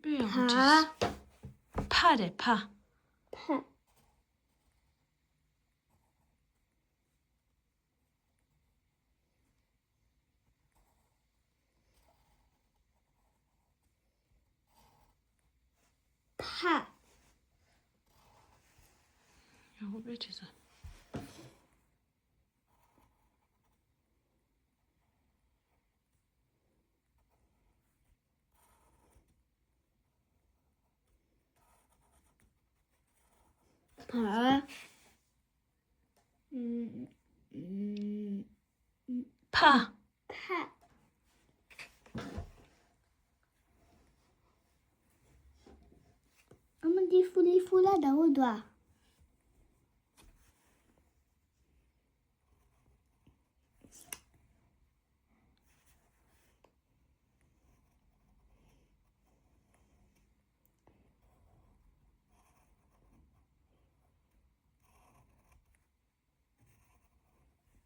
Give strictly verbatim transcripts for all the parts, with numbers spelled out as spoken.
དཔེ་ཡག་པོ་བྲིས། ཕ། ཕ་རེད་ཕ། ཕ། ཕ། ཡག་པོ་དཔེ་བྲིས་སོང་། ཕ། ཕ། ཕ། ཨ་མ་འདི་ཧྥུ་ལི་ཧྥུ་ལ་ཟླ་བོ་འདུག་ཨ།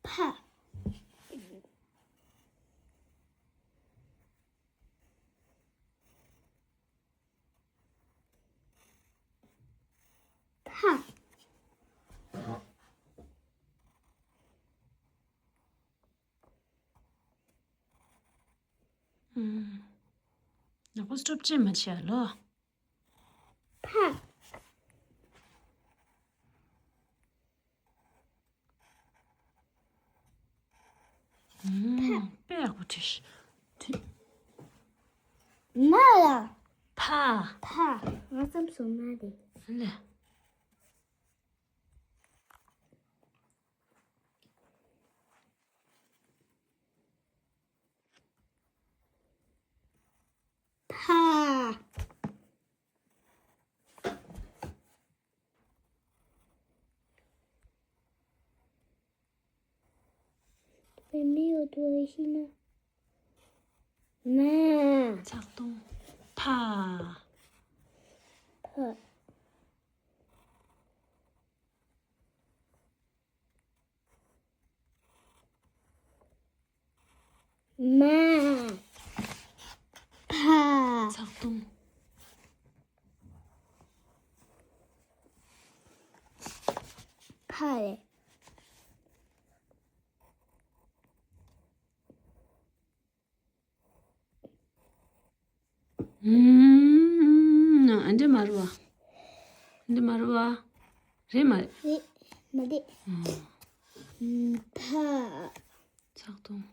ཕ། ཕ། ཨུམ། ནག་པོ་སྟོབས་ཆེན་མ་བྱེད་ཨ་ལོ། ཕ། ཨུམ། དཔེ་ཡག་པོ་བྲིས། མ་ལ། ཕ། ཕ། ང་ཙམ་སོང་མ་རེད། ལ། ཕ། པད་མའི་འོག་ཏུ་ལས་ཤིག་ན། མ། ཕྱག་སྟོང་། ཕ། ཕ། མ། ཕ། ཕྱག་སྟོང་། ཕ་རེད། ཨུམ། ཨ་འདྲ་མ་རེད་བ། ཨ་འདྲ་མ་རེད་བ། རེད་མ་རེད། རེད་མ་རེད། ཨུམ། ཕ། ཕྱག་སྟོང་།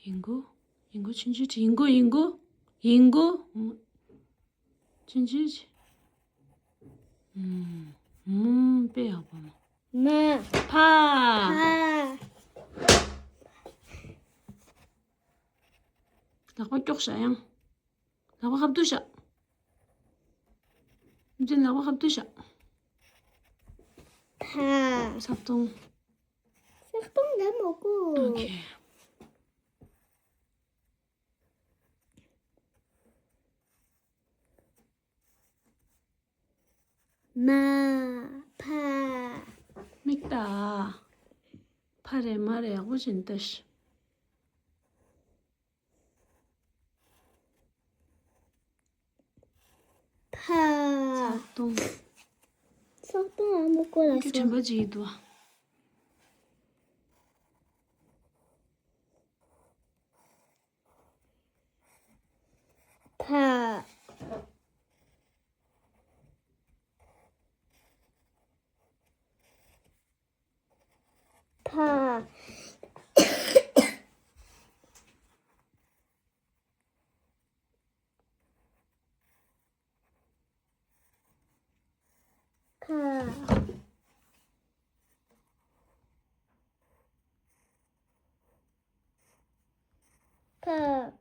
ཡིན་གོ། ཡིན་གོ་ཆུང་ཆུང་ཅིག་ཡིན་གོ། ཡིན་གོ། ཡིན་གོ། ཆུང་ཆུང་ཅིག་ཨུམ། ཨུམ། དཔེ་ཡག་པོ་མ། མ། ཕ། ཕ། ལག་པ་ཀྱོག་བཞག་ཡང་། ལག་པ་ཁ་བསྡུ་བཞག་ནུ་ཅན་ལག་པ་ཁ་བསྡུ་བཞག་ཕ། ཕྱག་སྟོང་། ཕྱག་སྟོང་ལ་མོ་ཀུ། ཨོ་ཁེ། མ། ཕ། མིག་ལྟ། ཕ་རེད་མ་རེད་ཡག་པོ་བྱས་ནས་ལྟ་ཤིག་ཕ། ཕྱག་སྟོང་། ཕྱག་སྟོང་ཨ་མོ་ཀོ་ལ་ཁྱོད་སོང་། དྲན་པ་ཅིག་འདུག་ཕ། ཕ། ཕ། ཕ།